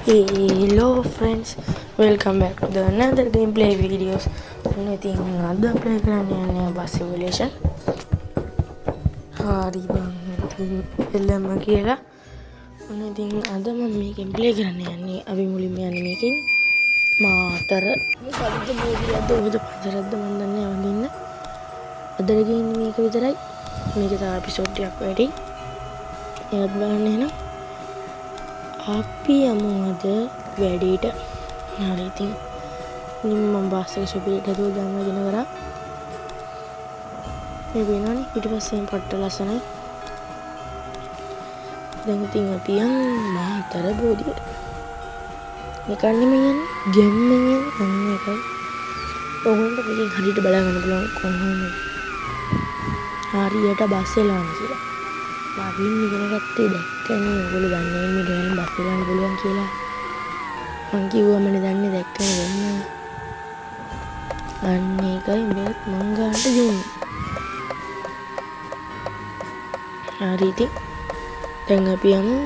Hello friends, welcome back to the another gameplay videos. ඔන්න ඉතින් අද ප්ලේ කරන්න යන්නේ බස් සිමුලේෂන්. හරි බං, ඉතින් එළම කියලා. ඔන්න ඉතින් අද මම මේකෙන් ප්ලේ කරන්න යන්නේ. අපි මුලින්ම යන්නේ මේකෙන් මාතර මොකද්ද බෝධියක්ද ඔහෙද පන්සලක්ද මන් දන්නේ නැහැ වඳින්න. අදට ගේන්නේ මේක විතරයි. මේක තව එපිසෝඩ් ටිකක් වැඩි. ඒත් බලන්න එහෙනම්. අපි යමු අද වැඩේට. හරි ඉතින් ඉතින් මම බස් එක සුපිරියට හදුවා ගම ගෙන කරා. මේ පේනවනේ පිටිපස්සෙන් පට්ට ලස්සනයි. දැන් ඉතින් අපි යන් මාතර බෝධියට. නිකන් නෙමෙයි යන්නේ, ගැම්මෙන් යන්නේ. අන්න ඒකයි. ඔයගොල්ලන්ට මේකෙන් හරියට බලා ගන්න පුළුවන් කොහොමද හරියට බස් එලවන්නේ කියලා. මවින් ඉගෙන ගත්තේ දැක්කනේ. ඔයගොල්ලෝ දන්නේ නැහැ මේ ගෑනු බස් එලවන්න පුළුවන් කියලා. මං කිව්වමනේ දන්නේ දැක්කනේ වෙන්න. අන්න ඒකයි උඹලත් මං ගානට දුන්නේ. හරි ඉතින් දැන් අපි යමු.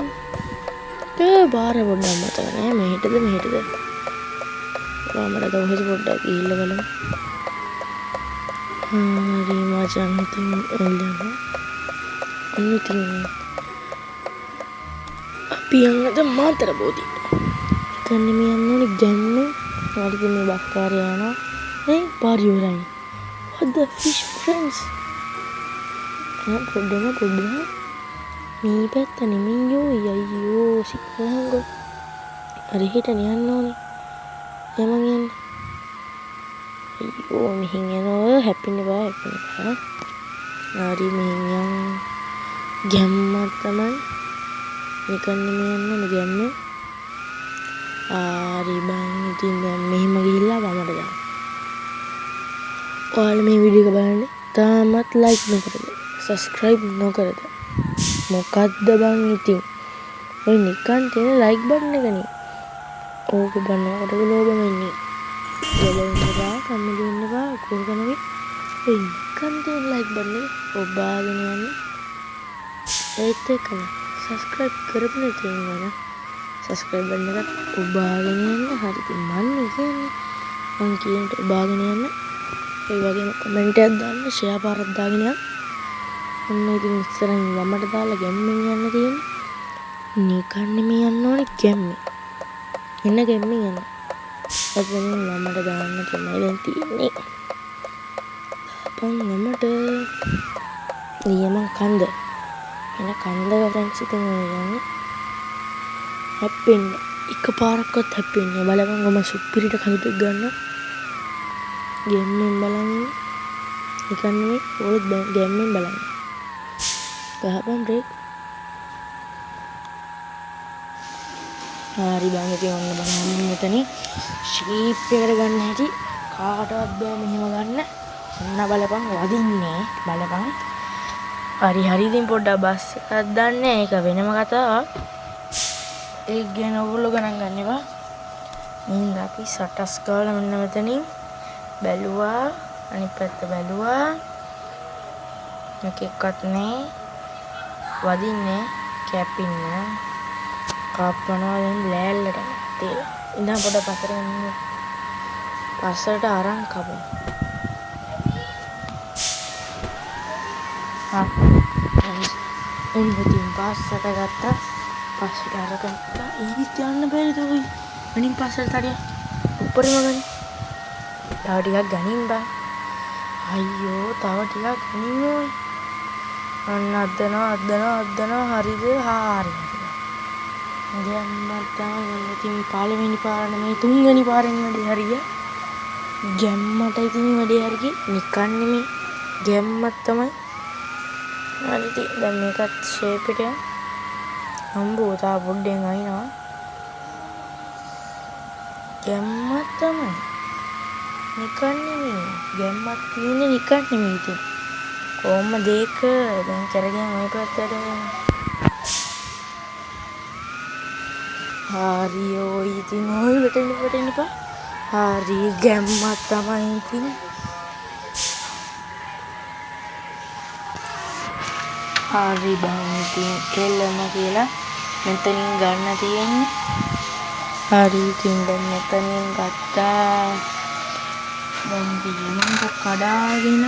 ඒ පාර පොඩ්ඩක් මතක නෑ, මෙහෙටද මෙහෙටද. මට කොහෙද පොඩ්ඩක් ගිහිල්ලා බලමු. හරි මචං ඉතින් එළම. ඔන්න ඉතින් අපි යන් අද මාතර බෝධියට. නිකන් නෙමෙයි යන්න ඕනේ ගැම්මෙන්. හරි ඉතින් මේ බස් කාරය යනවා. නේ පාර ඉවරයි. What the fish friends? ඈ පොඩ්ඩම පොඩ්ඩම මේ පැත්ත නෙමෙයි යෝයි. අයියෝ සිග්නල් හංගෝ. හරි හිටනේ යන්න ඕනේ. යමන් යන්න. අයියෝ මෙහෙන් යනවා. හැප්පෙන්න එපා හැප්පෙන්න එපා. හරි මෙහෙන් යන්. ගැම්මක් තමයි. නිකන් නෙමෙයි යන්න ඕනේ ගැම්මෙන්. හරි බං ඉතින් දැන් මෙහෙම ගිහිල්ලා වමට දාන්න. ඔයාලා මේ වීඩියෝ එක බලන්න තාමත් ලයික් නොකරද සබ්ස්ක්‍රයිබ් නොකරද මොකද්ද බං ඉතින් ඔය නිකන් තියෙන ලයික් බටන් එකනේ. ඕක බලනකොටද ලෝභ වෙන්නේ. ලෝභ වෙන්න එපා, කම්මැලි වෙන්න එපා, ඔක්කොම නෙවෙයි. ඔය නිකන් තියෙන ලයික් බටන් එක ඔබාගෙන යන්න. ඒත් එක්කම සබ්ස්ක්‍රයිබ් කරපු නැති ඉන්නවනම් සබ්ස්ක්‍රයිබ් බටන් එකත් ඔබාගෙන යන්න. හරි ඉතින් මන් කියන්නේ මං කියනට ඔබාගෙන යන්න. ඒ වගේම කමෙන්ට් එකක් දාන්න, ෂෙයා පාරක් දාගෙන යන්න. ඔන්න ඉතින් ඉස්සරහින් වමට දාලා ගැම්මෙන් යන්න තියෙන්නේ. නිකන් නෙමෙයි යන්න ඕනේ ගැම්මෙන්. එන්න ගැම්මෙන් යන්න. එතනින් වමට දාන්න තමයි දැන් තියෙන්නේ. දාපන් වමට. ලියමන් කන්ද. එන කන්දක ෆ්‍රෙන්ඩ්ස් ඉතින් ඔය යන්නේ. හැප්පෙන්න. එක පාරක්වත් හැප්පෙන්නේ නෑ. බලපන් කොහොම සුපිරිට කඳු ටික ගන්නවා. ගැම්මෙන් බලන් ඉන්න. නිකන් නෙමෙයි ඔයගොල්ලොත් ගැම්මෙන් බලන්න. ගහපන් බ්‍රේක්. හරි බං ඉතින් ඔන්න බලන්න මෙතනින් ෂේප් එකට ගන්න හැටි කාටවත් බෑ මෙහෙම ගන්න. ඔන්න බලපන් වදින්නේ බලපන්. හරි හරි ඉතින් පොඩ්ඩක් බස් එකක් දන්නේ ඒක වෙනම කතාවක්. ඒක ගැන ඔයගොල්ලෝ ගණන් ගන්න එපා. මෙහින්ද අපි සටස් ගාලා මෙන්න මෙතනින් බැලුවා, අනිත් පැත්ත බැලුවා. එකෙක්වත් නෑ. වදින්නේ කැපින්න. කපනවා දැන් ලෑල්ලට තියලා. ඉඳන් පොඩ්ඩක් පස්සට ගන්න. පස්සට අරන් කපමු. හා උන් ඉතින් පස්සට ගත්තා. පස්සට අරගත්තා. ඊත් යන්න බැරිද ඔයි? අනින් පස්සට තඩිය. උඩරිම ගනි. තව ටිකක් ගනින් බං. අයියෝ තව ටිකක් ගනින් ඔයි. අන්න අද්දනවා අද්දනවා අද්දනවා. හරිද? හරි හරි. ගැම්මක් තමයි ඔන්න ඉතින් පළවෙනි පාර නෙමෙයි තුන්වෙනි පාරෙන් වැඩේ හරි ගියා. ගැම්මට ඉතින් වැඩේ හරි ගියේ. නිකන් නෙමෙයි ගැම්මක් තමයි. හරි ඉතින් දැන් මේකත් ෂේප් එකට යන්න. අම්බෝ තා පොඩ්ඩෙන් අයිනවා. ගැම්මක් තමයි. නිකන් නෙමෙයි ගැම්මක් තියෙන්නේ නිකන් නෙමෙයි ඉතින්. කොහොමද ඒක දැන් කරගෙන ඔය පැත්තට යන්න. හරි ඔය ඉතින් ඔය වැටෙන්න වැටෙන්න එපා. හරි ගැම්මක් තමයි ඉතින්. හරි බං ඉතින් එළම කියලා මෙතනින් ගන්න තියෙන්නේ. හරි ඉතින් දැන් මෙතනින් ගත්තා. දැන් ඉතින් කඩාගෙන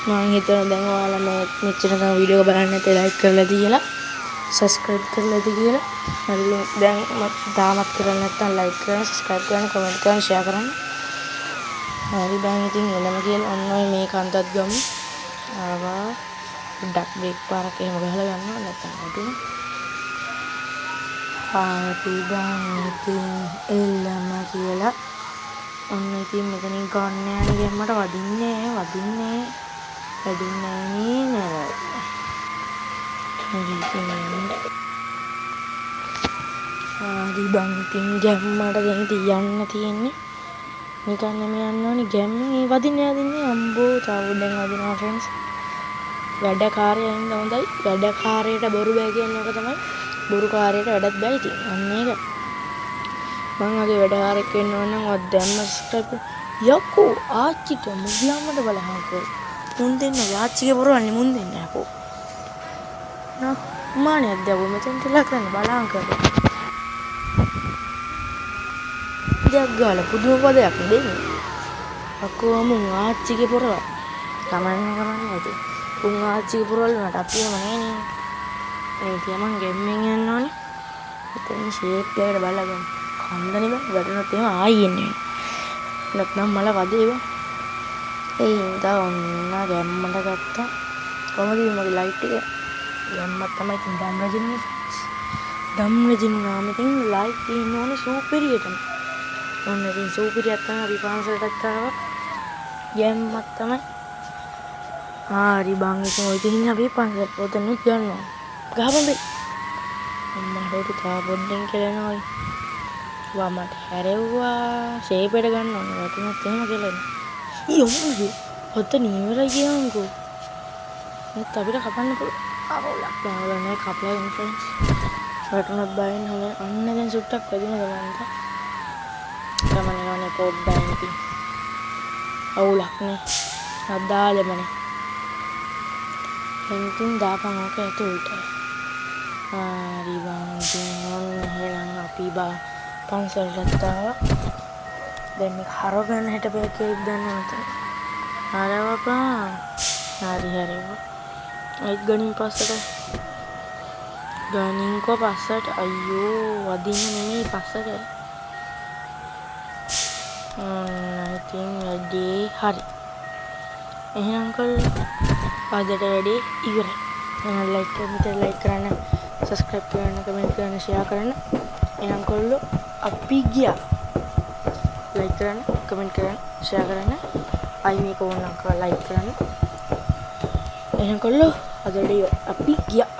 මං හිතනවා දැන් ඔයාලා මේ මෙච්චරකම් වීඩියෝ එක බලන්න නැතේ ලයික් කරලා ඇති කියලා, සබ්ස්ක්‍රයිබ් කරලා ඇති කියලා. හරි දැන් තාමත් කරලා නැත්නම් ලයික් කරන්න, සබ්ස්ක්‍රයිබ් කරන්න, කමෙන්ට් කරන්න, ෂෙයා කරන්න. හරි බං ඉතින් එළම කියලා ඔන්න ඔය මේ කන්දත් ගමු. ආවා පොඩ්ඩක් බ්‍රේක් පාරක් එහෙම ගහලා ගන්නවා නැත්නම් වැටුණා. හරි බං ඉතින් එළම කියලා ඔන්න ඉතින් මෙතනින් ගන්න යන ගැම්මට වදින්නේ නෑ, වදින්නේ වැඩුන්නේ නෑ නේ නෑ. හරි ඉතින් යන්න. හරි බං ඉතින් ගැම්මට දැන් ඉතින් යන්න තියෙන්නේ. නිකන් නෙමෙයි යන්න ඕනි ගැම්මෙන්. ඒ වදින්නේ වදින්නේ අම්බෝ තව දැන් වදිනවා ෆ්‍රෙන්ඩ්ස්. වැඩකාරයා ඉන්න හොඳයි. වැඩකාරයට බොරු බෑ කියන්නේ ඔක තමයි. බොරු කාරයට වැඩක් බෑ ඉතින්. අන්න ඒක. මං වගේ වැඩකාරයෙක් වෙන්න ඕන නම් ඔයා දැම්ම සබ්ස්ක්‍රයිබ් කරන්න. යකෝ ආච්චිට මුගලම්මට බලහන්කෝ. මුන් දෙන්න ආච්චිගේ පොරවන්නේ මුන් දෙන්න යකෝ. නා මානියක් දැවුව මෙතෙන්ට ලා කරන්න බලහන් කරලා. දෙයක් ගාලා පුදුම පදයක් දෙන්නේ. අකෝ මුන් ආච්චිගේ පොරවල්. කමන්නේ කමන්නේ ඉතින්. උන් ආච්චිගේ පොරවල් වුණාට අපි එහෙම නෑනේ. මේ ඉතින් මං ගෙම්මෙන් යන්න ඕනේ. එතන ෂේප් එකට බලලා ගන්න. කන්දනේ බං වැටුණොත් එහෙම ආයි එන්නේ නෑ. නැත්නම් මල වදේ බං. ඒ හින්දා ඔන්න ගැම්මට ගත්තා. කොහමද මගේ ලයිට් එක? ගැම්මක් තමයි ඉතින් දම් රජිනුනේ. දම් රජිනුනාම ඉතින් ලයිට් තියෙන්න ඕනේ සූපිරියටම. ඔන්න ඉතින් සූපිරියක් තමයි අපි පන්සලටත් ආවා. ගැම්මක් තමයි. හරි බං ඉතින් ඔය ඉතින් අපි පන්සලට පොතනුත් ගන්නවා. ගහපන් බේ. අම්මා හරියට තා පොඩ්ඩෙන් කෙලෙනවා ඔය. වමට හැරෙව්වා. ෂේප් එකට ගන්න ඕනේ. වැටුනොත් එහෙම කෙලෙනවා. ඊ අම්මෝ ඔතන ඉවරයි කියන්කෝ. නැත් අපිට කපන්න පුළුවන්. අවුලක් නෑ අවුලක් නෑ කපලා ගමු ෆ්‍රෙන්ඩ්ස්. වැටුනොත් බය වෙන්න හොඳ නෑ. අන්න දැන් සුට්ටක් වැදුනද මන්ද. ගමන යන්නේ පොඩ්ඩයි ඉතින්. අවුලක් නෑ. අදාළෙම නෑ. දැන් ඉතින් දාපන් ඔක ඇතුළට. හරි බං ඉතින් ඔන්න එහෙනම් අපි බා පන්සලටත් ආවා. දැන් මේක හරවගන්න හිටපු එකෙක් දන්නේ නැත. හරවපන්. හරි හරි. අයිත් ගනින් පස්සට. ගනින්කෝ පස්සට. අයියෝ වදින්න නෙමෙයි පස්සට. ඔන්න ඉතින් වැඩේ හරි. එහෙනම් කොල්ලෝ අදට වැඩේ ඉවරයි. එහෙනම් ලයික් කරන්න, ලයික් කරන්න, සබ්ස්ක්‍රයිබ් කරන්න, කමෙන්ට් කරන්න, ෂෙයා කරන්න. එහෙනම් කොල්ලෝ අපි ගියා. ලයික් කරන්න, කමෙන්ට් කරන්න, ෂෙයා කරන්න. ආයි මේක ඕන නම් ලයික් කරන්න. එහෙනම් කොල්ලෝ අදට අපි ගියා.